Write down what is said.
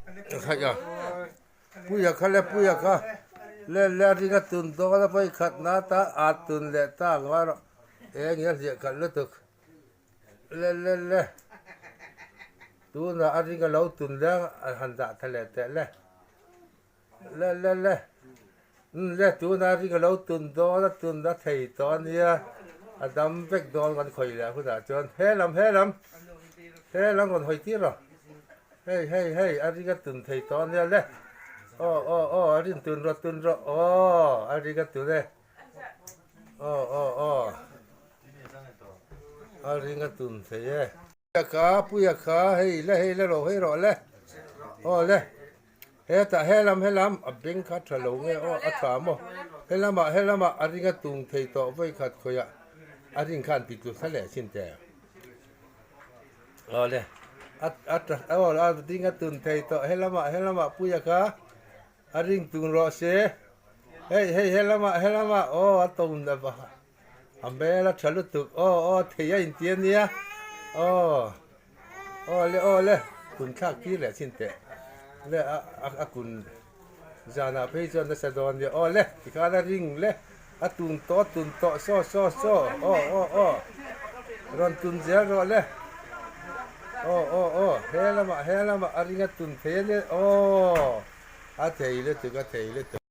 Khaih a, Puia kha le Puia kha le le a ring a tun dawn a vawi khat na ta a tun leh ta ang a rawh eng nge a hliah khalh lutuk le le le tunah a ring a lo tun leng a han dah tha leh teh le le le le umm le tunah a ring a lo tun dawn a tun a thei tawh a nia a dam vek dawn kan khawih leh hunah chuan he lam he lam he lam rawn hawi tir rawh. Hei hei hei a ring a tun thei tawh ania le aw aw aw a rin tun rawh tun rawh aw a ring a tun e aw aw aw a ring a tun thei e. Puia kha puia kha hei le hei le rawh hei rawh le aw le hetah helam helam a beng kha tha lo nge aw a tha maw helamah helamah a ring a tung thei tawh vawikhat khawiah a ring khan ti tlu thla leh chin teh. Awle a a aw a ding a tun thei tawh helamah helamah puia kha a ring tun rawh se hei hei helamah helamah aw a tawn a va a hmel a tha lutuk aw aw thei a inti a nia aw awle awle kun thlak tir leh chin teh le a a kun zanah phei chuan nasa dawn nia awle tikhan a ring le a tun tawh a tun tawh saw saw saw aw aw aw rawn tun zel rawh le aw aw aw he lamah he lamah a ring a tun thei a nia aw a thei lutuk a thei lutuk.